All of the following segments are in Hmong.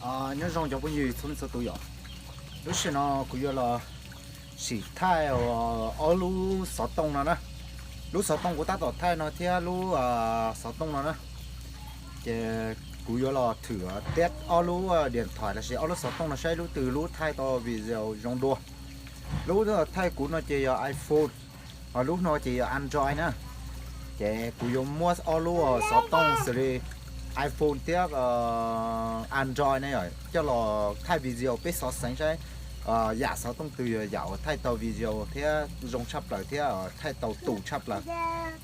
Nyob zoo cov phooj ywg txhua leej txhua tus yom. Lub sij hawm no kuv yuav los sim thaij ob lub xov tooj no na. Lub xov tooj kuv tab tom thaij no thiab lub xov tooj no na, ces kuv yuav los thử test ob lub điện thoại lossis ob lub xov tooj no saib lub twg lub thaij tau video zoo dua. Lub thaij kuv no ces yog iPhone, ho lub no ces yog Android na. Ces kuv yuav muab ob lub xov tooj xws li iPhone thiab Android na yom, coj los thaij video peb xov xeev saib yam xov tooj twg yog yam uas thaij tau video thiab zoo tshaj plaws thiab thaij tau tus tshaj plaws.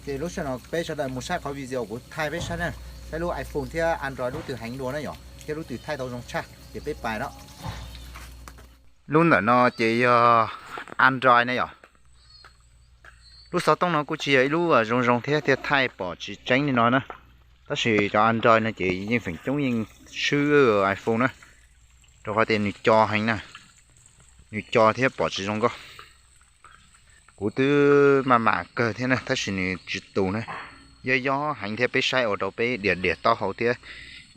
Ces lub sij hawm no peb sawv daws mus saib qhov video kuv thaij peb saib na, saib lub iPhone thiab Android lub twg heev dua na yom, thiab lub twg thaij tau zoo tshaj ces peb pais na. Lub ntawm no ces yog Android na yom. Lub xov tooj no kuj tsis yog ib lub zoo zoo thiab thiaj thaij pom tsis tseeb li no na. Tab sis cov Android no ces yeej feem coob yeej swb iPhone na, rau qhov tias nws co heev na, nws co thiab pom tsis zoo nkauj. Kuv twb maj mam kawg thiab na tab sis nws tsis tus na. Yog yog heev thiab peb saib ua rau peb diam diam taub hau thiab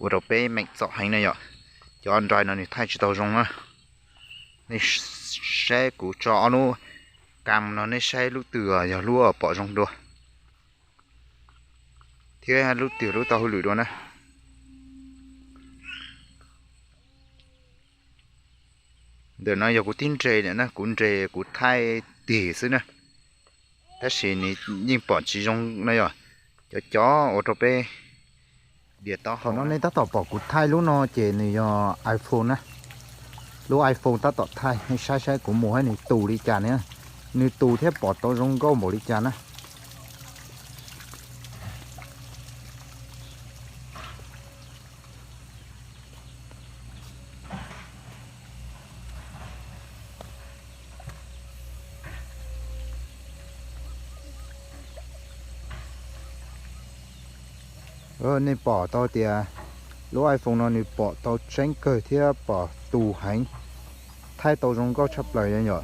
ua rau peb meem txom heev na yom. Cov Android no nws thaij tsis tau zoo na. Nej saib kuv tso ob lub kam no nej saib lub twg yog lub pom zoo dua thiab lub twg lub tau hauj lwm dua na. Ntawm no yog kuv tib nres na, kuv nres kuv thaij tig xwb na, tab sis nws yeej pom tsis zoo na yom. Cov cov ua rau peb diam taub hau no nej tab tom pom kuv thaij lub no ces nws yog iPhone na. Lub iPhone tab tom thaij, nej saib saib kuv mus hab nws tus li cas na. Nws tus thiab pom tau zoo nkauj npaum li cas na. Nej pom tau tias lub iPhone no nws pom tau tseeb kawg thiab pom tus heev, thaij tau zoo nkauj tshaj plaws yom.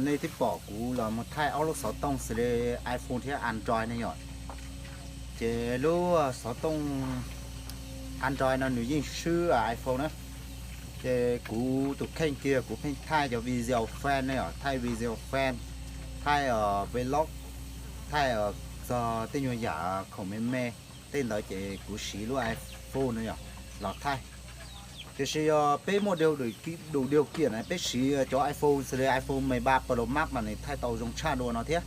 Nej twb pom kuv los mus thaij ob lub xov tooj xws li iPhone thiab Android ne yom. Ces lub xov tooj Android no nws yeej swb iPhone na. Ces kuv tus kheej kiag kuv pheej thaij cov video fan ne yom, thaij video fan, thaij vlog, thaij txog tej nyuag yam khoom me me, tej ntawd ces kuv siv lub iPhone no yom los thaij. Tiam sis yog peb muaj du du diu kiam na peb siv cov iPhone xws li iPhone mười ba Pro Max mas nws thaij tau zoo tshaj dua no thiab,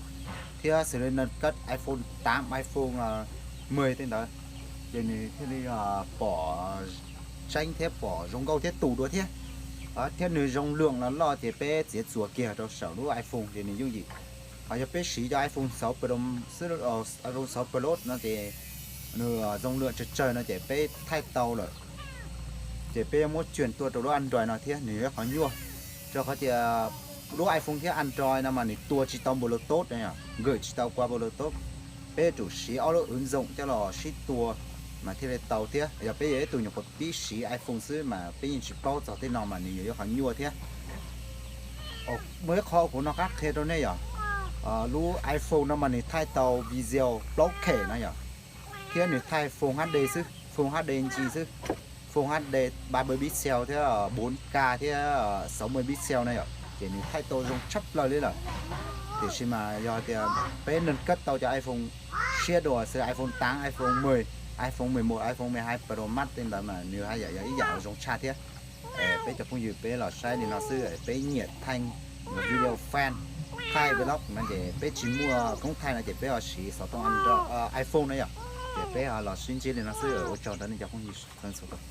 thiab xws li nws kab iPhone tám, iPhone mười tej ntawd, ces nws thiaj li pom tseeb thiab pom zoo nkauj thiab tus dua thiab. Thiab nws zoo lượng los loj ces peb txiav txuas kiag rau saum lub iPhone ces nws yooj yim. Ho yog peb siv cov iPhone sáu Pro, iPhone sáu Plus no ces nws zoo lượng tsawg tsawg no ces peb thaij tau lawm. Ces peb yuav muab chuyển tua rau lub Android no thiab nws yog qhov nyuaj, rau qhov tias lub iPhone thiab Android no mas nws tua tsis tau Bluetooth, gửi tsis tau qua Bluetooth. Peb yuav tsum siv ob lub ứng dụng coj los sib tua mas thiaj li tau thiab. Yog peb yog ib tug nyuam qhuav pib siv iPhone xwb mas peb yeej tsis paub txog tej no mas nws yuav yog qhov nyuaj thiab. Muaj ib qho kuv noj qab qhia rau nej yom, lub iPhone no mas nws thaij tau video plaub khem no yom, thiab nws thaij Full HD xwb, Full HD ntsis xwb, Full HD ba mươi pixel thiab bốn K thiab sáu mươi pixel na yom, ces nws thaij tau zoo tshaj plaws li lawm. Tiam sis mas yog tias peb nws kab tau cov iPhone siab dua xws iPhone tám, iPhone mười, iPhone mười một, iPhone mười hai Pro Max tej ntawd mas nws haj yam yog ib yam zoo tshaj thiab. Peb cov phooj ywg peb los saib li no xwb, peb nyiam thaij video fan. Thaij vlog no ces peb tsis muaj koob thaij no ces peb ho siv xov tooj Android, iPhone na yom. Ces peb ho los sib ntsib li no xwb, ua tsaug rau nej cov phooj ywg txhua tus.